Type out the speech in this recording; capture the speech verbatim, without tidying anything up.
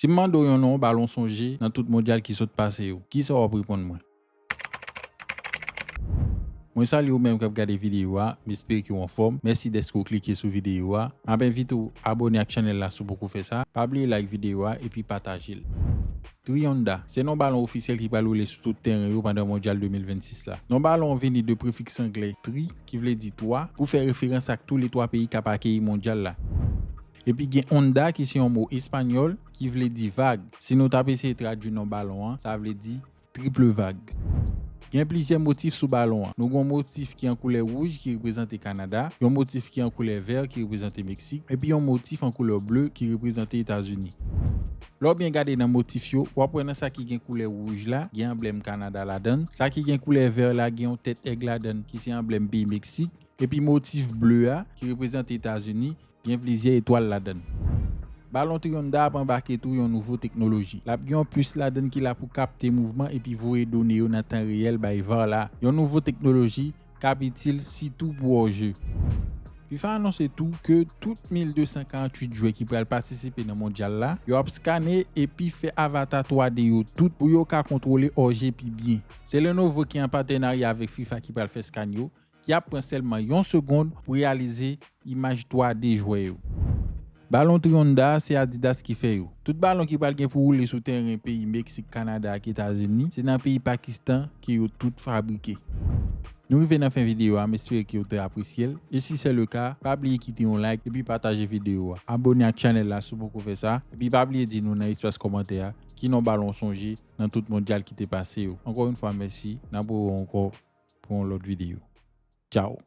Si m mande w yon non balon w sonje nan tout mondyal ki sot pase yo, kisa w ap reponn mwen? Mwen salye ou menm k ap gade videyo a, m espere ke w anfòm. Mèsi dèske w klike sou videyo a. M ap envite w abòne ak chanèl la si w poko fè sa. Pa bliye like videyo a epi pataje l. Tri Honda, se non balon ofisyèl ki pral woule sou tout teren yo pandan mondyal de mil vennsis la. Non balon an vini de prefiks anglè tri, ki vle di twa, pou fè referans ak tou le twa peyi k ap akeyi mondyal la. Epi gen Honda, ki se yon mo espanyòl, ki vle di vag. Si nou t ap eseye tradui non balon an, sa vle di triple vag. Gen plizyè motif sou balon an. Nou gen yon motif ki an koulè wouj ki reprezante Kanada, yon motif ki an koulè vè ki reprezante Meksik, epi yon motif an koulè ble ki reprezante Etazini. Lè w byen gade nan motif yo, w ap wè nan sa ki gen koulè wouj la, gen anblèm Kanada ladan l, sa ki gen koulè vè la gen yon tèt èg ladan l ki se anblèm peyi Meksik, epi motif ble a ki reprezante Etazini, gen plizyè etwal ladan l. Balon Tri Honda ap anbake tou yon nouvo teknoloji. L ap gen yon pis ladan l ki la pou kapte mouvman epi voye done yo nan tan reyèl bay var la. Yon nouvo teknoloji k ap itil sitou pou hors-jeu. FIFA anonse tou ke tout mil de san karanntuit jwè ki pral patisipe nan mondyal la, yo ap skane epi fè avata twa D yo tout pou yo ka kontwole hors-jeu pi byen. Se Lenovo ki an patènarya avèk FIFA ki pral fè skan yo, ki ap pran sèlman yon segonn pou reyalize imaj twa D jwè yo. Balon Tri Honda a, se Adidas ki fè yo. Tout balon ki pral gen pou woule sou teren peyi Meksik, Kanada ak Etazini, se nan peyi Pakistan ke yo tout fabrike. Nou rive nan fen videyo a, m espere ke w te apresye l. E si se le ka, pa bliye kite yon like epi pataje videyo a. Abòne ak chanèl la si w poko fè sa. Epi pa bliye di nou nan espas kòmantè a ki non balon w sonje nan tout mondyal ki te pase yo. Ankò yon fwa, mèsi. N ap wè w ankò pou yon lòt videyo. Tchao.